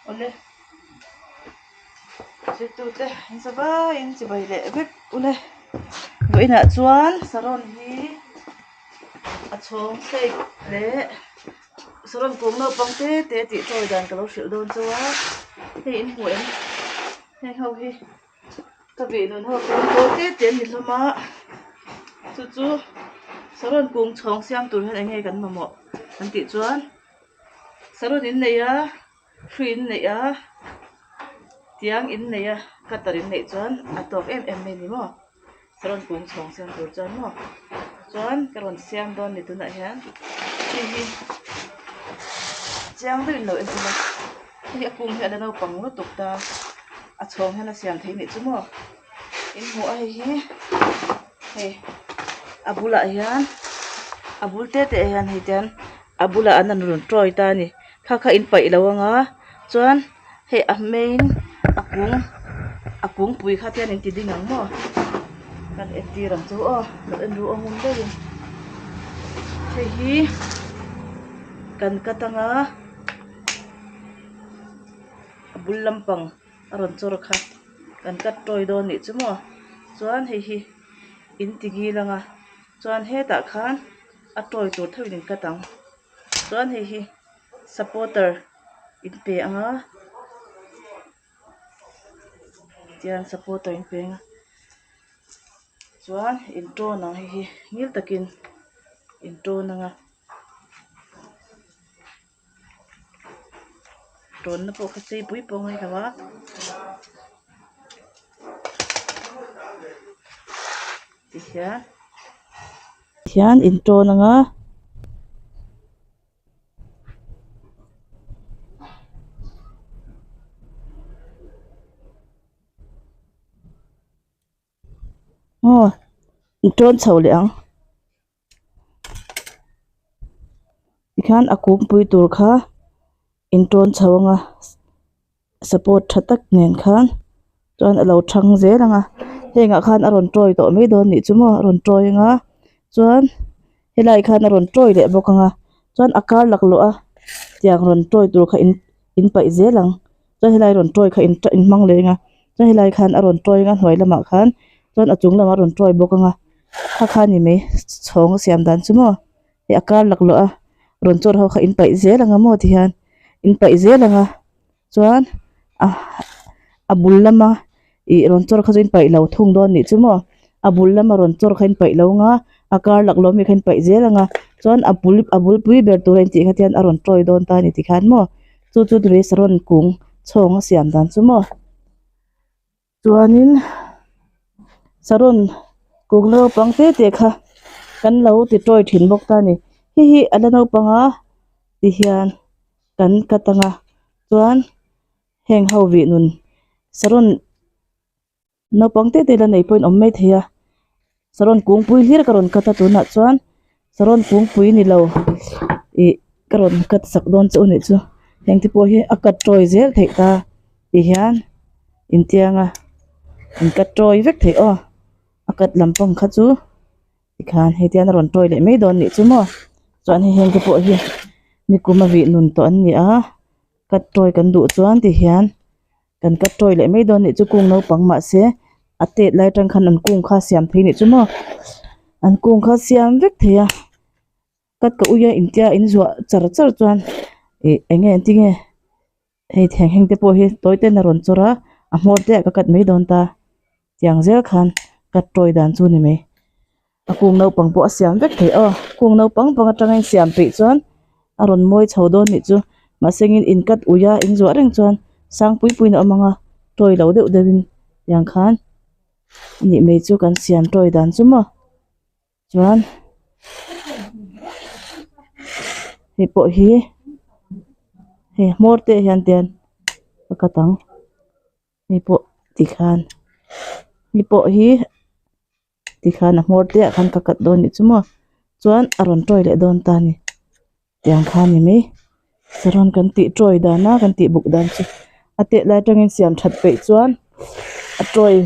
Awle zirtute an za vaiin chibai leh vek ule vawiinah chuan saron hi a chhawng shape leh saron kung naupang te te tih chawi dan ka lo hrilh dawn chu a hei in hmu em heng ho hi ka vih nun ho kung pawl te te an ni hlawm a chu chu saron kung chhawng siam tur hian eng nge kan mamawh an tih chuan. Saron in nei a hrui in neih a tiang in nei a cutter in neih chuan a tawk em em mai a ni maw saron kung chhawng siam tur chuan maw chuan ka rawn siam dawn a ni tunah hian hei hi chiang deuhin lo en ila hei hi a kung hi a la naupang lutuk ta a chhawng hian a siam thei anih chu maw in hmuh a hei hi hei a bulah hian a bul te te ah hian hei tian. A bulah an rawn tawi ta a ni kha kha in paih lo anga chuan hei a main a kung a kungpui kha te an inti ding ang maw kan entir ang chu aw lo en ru awm deuhin hei hi kan cut anga a bul lampang a rawn chawr kha kan cut tawi dawn nih chu maw chuan hei hi in ti ngil anga chuan hetah khan. A tawi tur theuhin in cut ang chuan hei hi supporter in pe ang a tian supporter in pe ang a chuan in tawn ang hei hi ngil takin in tawn ang a tawnna pawh kha sei pui pawh a ngailo a. Tihian hian in tawn ang a. Aw in tawn chho leh ang. Tikhian a kungpui tur kha in tawn chho ang a support tha tak nen khan chuan a lo thang zel ang a hengah khan a rawn tawi tawh mai dawn nih chu maw a rawn tawi ang a chuan helai khan a rawn tawi leh bawk ang a chuan a kar laklawh a tiang rawn tawi tur kha in in paih zel ang chuan helai rawn tawi kha in in hmang leh ang a chuan helai khan a rawn tawi ang a hnuai lamah khan chuan a chung lamah a rawn tawi bawk ang a kha kha a ni mai chhawng a siam dan chu maw hei a kar laklawh a rawn chawr ho kha in paih zel ang a maw tihian in paih zel ang a chuan a a bul lama ih rawn chawr kha chu in paih lo thung dawn anih chu maw a bul lama rawn chawr kha in paih lo ang a a kar laklawh ami kha in paih zel ang a chuan a bul a bulpui ber tura intih kha tian a rawn tawi dawn ta a ni tikhan maw. Chu chu tui saron kung chhawng a siam dan chu maw chuanin saron kung naupang te te kha kan lo ti tawi thin bawk ta a ni hei hi a la naupang a ti hian kan cut ang a chuan heng ho vih nun saron. Naupang te te la nei pawhin awm mai thei a saron kungpui hlir ka rawn cut a tunah chuan saron kungpui ni lo ih ka rawn cut sak dawn che u nih chu heng te pawh hi a cut tawi zel theih ta ti hian intiang a in cut tawi vek theih aw a cut lampang kha chu tikhan hei tian a rawn tawi leh mai dawn nih chu maw chuan hei heng te pawh hi nikum a vih nun tawh an ni a cut tawi kan duh chuan ti hian. Kan cut tawi leh mai dawn nih chu kung naupang mahse a tet lai atang khan an kung kha a siam thei nih chu maw an kung kha a siam vek thei a cut ka ui a intia in zuah char char chuan ih eng nge engtin nge hei theng heng te pawh hi tawi ten a rawn chawr a a hmawr te ah ka cut mai dawn ta tiang zel khan cut tawi dan chu a ni mai. A kung naupang pawh a siam vek thei aw kung naupang pang atanga in siam peih chuan a rawn mawi chho dawn nih chu mahse engin in cut ui a in zuah reng chuan sang pui pui in a awm ang a tawi lo deuh deuh in tiang khan a nih mai chu kan siam tawi dan chu maw chuan hei pawh hi hei hmawr te ah hian tian ka cut ang hei pawh tikhan hei pawh hi. Tikhan a hmawr te ah khan ka cut dawn nih chu maw chuan a rawn tawi leh dawn ta a ni tiang kha a ni mai saron kan tih tawi dan a kan tih buk dan chu a tet lai atangin siam that peih chuan a tawi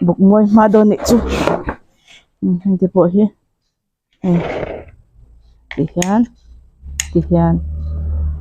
buk mawi hma dawn nih chu heng te pawh hi hei tihian tihian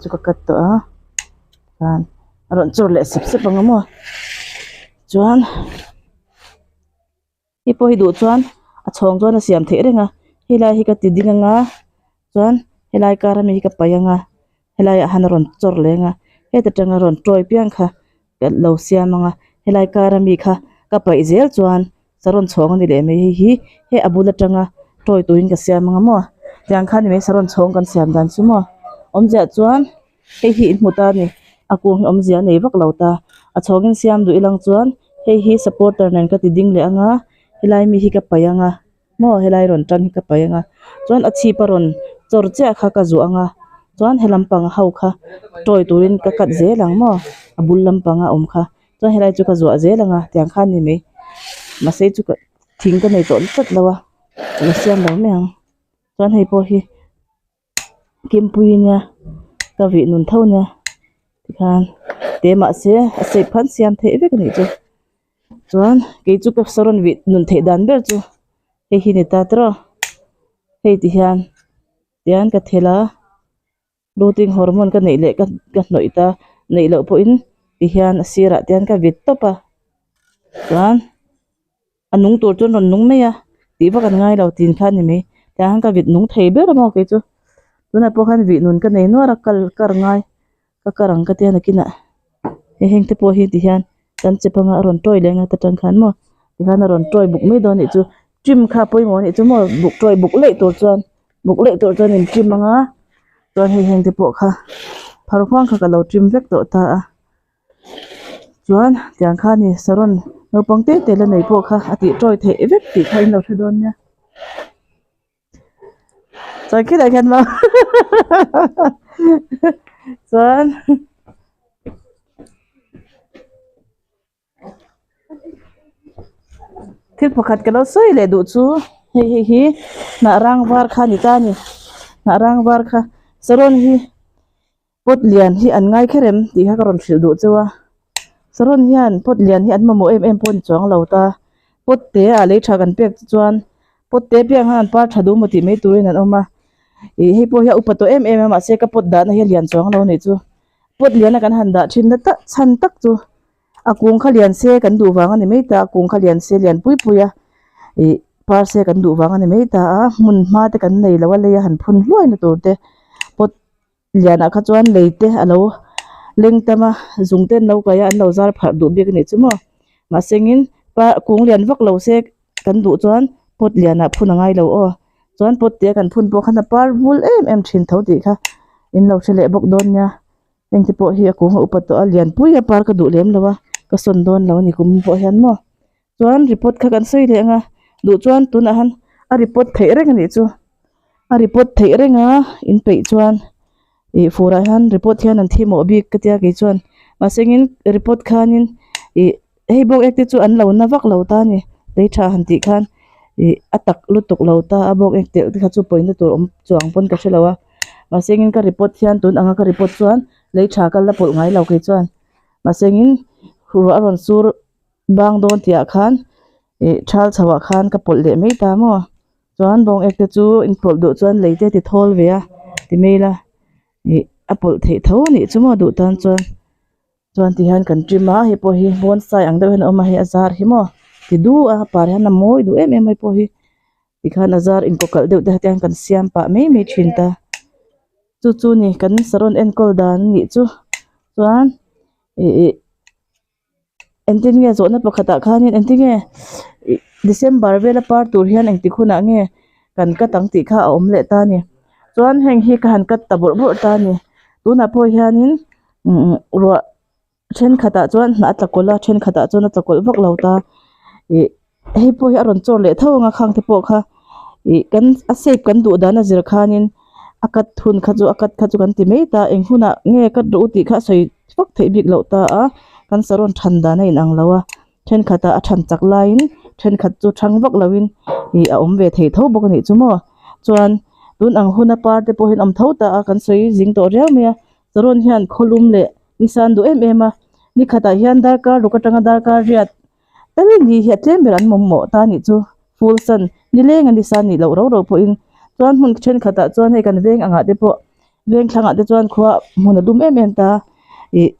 chu ka cut tawh a khan. A rawn chawr leh sep sep ang a maw chuan hei pawh hi duh chuan a chhawng chuan a siam theih reng a helai hi ka ti ding ang a chuan helai kar ami hi ka paih ang a helaiah hian a rawn chawr leh ang a heta tanga rawn tawi piang kha ka lo siam ang a helai kar ami kha ka paih zel chuan saron chhawng a ni leh mai hei hi hei a bul atanga tawi turin ka siam ang a maw tiang khan ni mai saron chhawng kan siam dan chu maw awmzia chuan. Hei hi inhmu ta a ni. A kung hi awmzia a nei vak lo ta. A chhawngin siam duh ilang chuan hei hi supporter nen ka ti ding leh ang a, helai mi hi ka paih ang a, maw helai rawn tan hi ka paih ang a, chuan a chhip a rawn chawr chiah kha ka zuah ang a, chuan he lampang ho kha tawi turin ka cut zel ang maw a bul lampanga awm kha, chuan helai chu ka zuah zel ang a tiang khan ni mai. Mahse chu ka thing ka nei tawh tlat lo a, ka la siam lo mai ang. Chuan hei pawh hi. Kimpui nia ka vih nun tho nia tikhan te mahse a shape khan siam theih vek anih chu chuan kei chu ka saron vih nun theih dan ber chu hei hi ni ta tawh hei ti hian tian ka thel a rooting hormone ka neih leh ka ka hnawih ta neih loh pawhin ti hian a sirah te hian ka vit tawp a chuan. A nung tur chuan rawn nung mai a tih vak an ngai lo tin kha a ni mai tiang hian ka vit nung thei ber a maw kei chu tunah pawh khan vih nun ka nei nuar a kal kar ngai ka kar ang ka tia nakinah hei heng te pawh hi ti hian kan chep anga a rawn tawi leh anga ta tang khan maw tikhan a rawn tawi buk mai dawn anih chu trim kha a pawimawh anih chu maw buk tawi buk laih tur chuan buk laih tur chuan in trim anga chuan hei heng te pawh kha phar huang kha ka lo trim vek tawh ta a. Chuan tiang kha ni saron naupang te te la nei pawh kha a tih tawi theih vek tih kha in lo hre dawn nia. Chuan khilaiah khian maw chuan thil pakhat ka lo sawi leh duh chu hei hei hi hnah rang var kha a ni ta a ni hnah rang var kha saron hi. Pot lian hi an ngai kher em tih kha ka rawn hrilh duh cheu a saron hian pot lian hi an mamawh em em pawh a ni chuang lo ta pot te ah lei tha kan pek te chuan pot te piang hian an par tha duh maw tih mai turin an awm a ih hei pawh hi a upa tawh em em a mahse ka pot dahna hi a lian chuang lo a nih chu pot lian a kan han dah thin na tak chhan tak chu a kung kha lian se kan duh vang a ni mai ta a kung kha lian se lian pui pui a ih par se kan duh vang a ni mai ta a hmun hma te kan nei lo a lei a han phun hluai na tur te pot. Lianah kha chuan lei te a lo leng tam a zung te an lo kai a an lo zar pharh duh bik a nih chu maw mahsengin pa kung lian vak lo se kan duh chuan pot lianah phun a ngai lo aw chuan pot te a kan phun pawh khan a par bul em em thin tho tih kha in lo hre leh bawk dawn nia heng te pawh hi a kung a upa tawh a lian pui a par ka duh lem lo a ka sawn dawn lo a ni kum pawh hian maw chuan report kha kan sawi leh ang a duh chuan tunah hian a report theih reng a nih chu a report theih reng a in peih chuan ih fur ah hian report hian an thi mawh bik ka tia kei chuan mahse engin report khanin ih hei bawk ek te chu an lo na vak lo ta a ni lei tha han tih khan ih a tak lutuk lo ta a bawk ek telh te kha chu pawina tur awm chuang pawn ka hre lo a mahse engin ka report hian tun anga ka report chuan lei tha ka la pawlh ngai lo kei chuan mahse engin ruah a rawn sur. Bang dawn tih ah khan ih thal chho ah khan ka pawlh leh mai ta maw chuan bawng ek te chu in pawlh duh chuan lei te ti thawl ve a ti mai ila ih a pawlh theih tho a nih chu maw duh tan chuan chuan ti hian kan trim a hei pawh hi bonsai ang deuh hian a awm a hei a zar hi maw ti duh a par hian a mawi duh em em mai pawh hi tikhan a zar inkawkalh deuh te hian kan siam pah mai mai thin ta chu chu ni kan saron enkawl dan a nih chu chuan ih ih. Engtin nge zawhna pakhatah khanin engtin nge ih December vela par tur hian engtik hunah nge kan cut ang tih kha a awm leh ta a ni chuan heng hi ka han cut ta bawrh bawrh ta a ni tunah pawh hianin umm ruah thenkhatah chuan hnah a tla kawlh a thenkhatah chuan a tla kawlh vak lo ta ih hei pawh hi a rawn chawr leh tho ang a khang te pawh kha ih kan a shape kan duh dan a zir khanin a cut hun kha chu a cut kha chu kan ti mai ta eng hunah nge cut rawh u tih kha a sawi vak theih bik loh ta a kan saron than dan a inang lo a thenkhatah a than chak laiin thenkhat chu thang vak loin ih a awm ve thei tho bawk a nih chu maw chuan tun ang huna par te pawh hi an awm tho ta a kan sawi zing tawh riau mai a saron hian khawlum leh nisan duh em em a nikhatah hian darkar ruk atanga darkar riat Tal ni hi a tlem ber an mamawh ta anih chu full sun nileng a nisa nih loh rau rau pawhin chuan hmun thenkhatah chuan hei kan veng angah te pawh veng thlangah te chuan khua hmun a dum em em ta ih.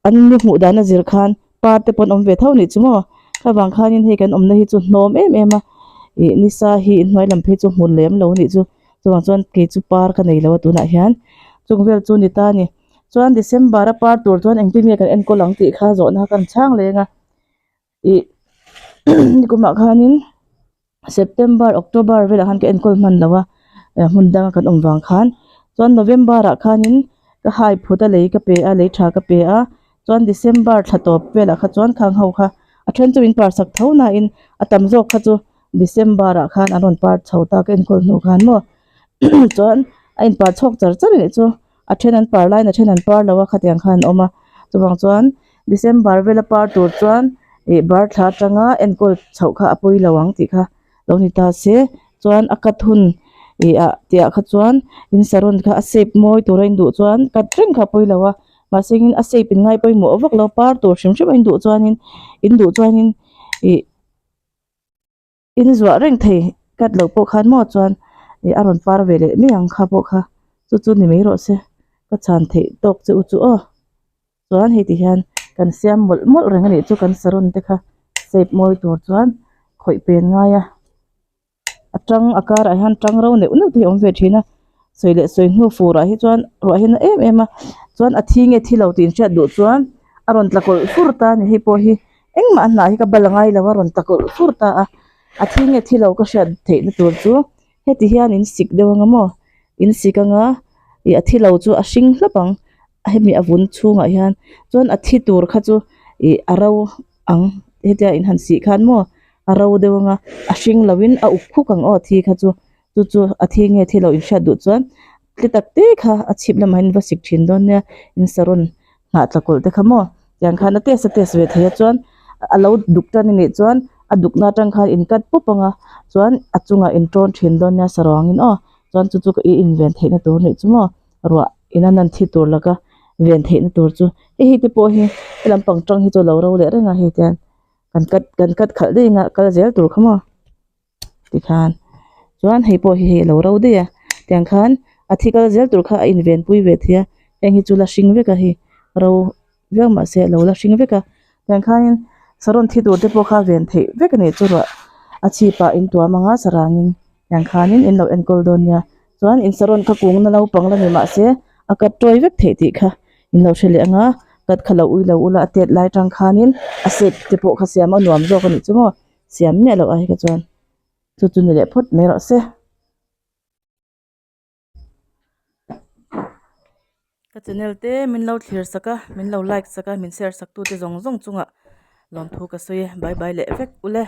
An ni hmuh dan a zir khan par te pawh an awm ve tho nih chu maw kha vang khanin hei kan awmna hi chu hnawm em em a ih nisa hi inhnuai lam phei chu hmu lem lo a nih chu chuvang chuan kei chu par ka nei lo a tunah hian chung vel chu ni ta a ni chuan December a par tur chuan engtin nge kan enkawl ang tih kha zawhna kha kan chhang leng a ih nikumah khanin. September October velah khan ka enkawl hman lo a eh hmun danga kan awm vang khan chuan November ah khanin ka hai phut a lei ka pe a lei tha ka pe a chuan December thla tawp velah kha chuan khang ho kha a then chu min par sak tho nain a tam zawk kha chu December ah khan an rawn par chho ta ka enkawl hnu khan maw chuan a in par chhawk char char a nih chu a then an par laiin a then an par lo a khatiang khan an awm a chuvang chuan December vela par tur chuan ih bar thla atanga enkawl chhoh kha a pawi lo ang tih kha lo ni ta se chuan a cut hun ih ah tih ah kha chuan in saron kha a shape mawi tura in duh chuan cut reng kha a pawi lo a mahse in a shape in ngai pawimawh vak lo par tur hrim hrim a in duh chuanin in duh chuanin ih. In zuah reng thei cut loh pawh khan maw chuan ih a rawn par ve leh mai ang kha pawh kha chu chu ni mai rawh se ka chhan theih tawk che u chu aw chuan hei ti hian kan siam mawlh mawlh reng a nih chu kan saron te kha shape mawi tur chuan khawih pen ngai a a tang a karah hian tang ro neuh neuh te hi a awm ve thin a sawi leh sawi hnu fur ah hi chuan ruah hian a em em a chuan a thi nge thi lo tih inhriat duh chuan a rawn tla kawlh fur ta a ni hei pawh hi. Engmah a hnah hi ka bal angai lo a rawn ta kawlh fur ta a a thi nge thi lo ka hriat theih na tur chu heti hian in sik deuh anga maw in sik anga ih a thi lo chu a hring hlap ang hemi a vun chhungah hian chuan a thi tur kha chu ih a ro ang hetia in han sih khan maw a ro deuh anga a hring lo in a uk khuk ang aw a thi kha chu chu chu a thi nge thi lo in hriat duh chuan tli tak te kha a chhip lamah hian va sik thin dawn nia in saron hnah tla kawlh te kha maw tiang khan a test a test ve thei a chuan a lo duk tan a nih chuan a duk na atang khan in cut pawp ang a chuan a chungah in tawn thin dawn nia saruang in aw chuan chu chu i inven theih na tur a nih chu maw ruah in a nan thi tur laka ven theih na tur chu hei hi te pawh hi he lampang tang hi chu a lo ro leh reng a hei tian kan cut kan cut khalh daih ang a kal zel tur kha maw. Tikhan chuan hei pawh hi hei a lo ro daih a tiang khan a thi kal zel tur kha a inven pui ve thei a heng hi chu la hring vek a hei ro viau mahse a lo la hring vek a tiang khanin saron thi tur te pawh kha ven theih vek a nih chu ruah a chhip ah in tuam anga sarangin tiang khanin in lo enkawl dawn nia chuan in saron kha kung na naupang la ni mahse a cut tawi vek theih tih kha in lo hre leh anga cut kha lo ui lo ula a tet lai tang khanin a shape te pawh kha siam a nuam zawk a nih chu maw. Siam miah loh ai kha chuan chu chu ni leh phawt mai rawh se. Ka channel te min lo thlir sak a min lo like sak a min share sak tu te zawng zawng chungah lawmthu ka sawi e bye bye leh vek ule.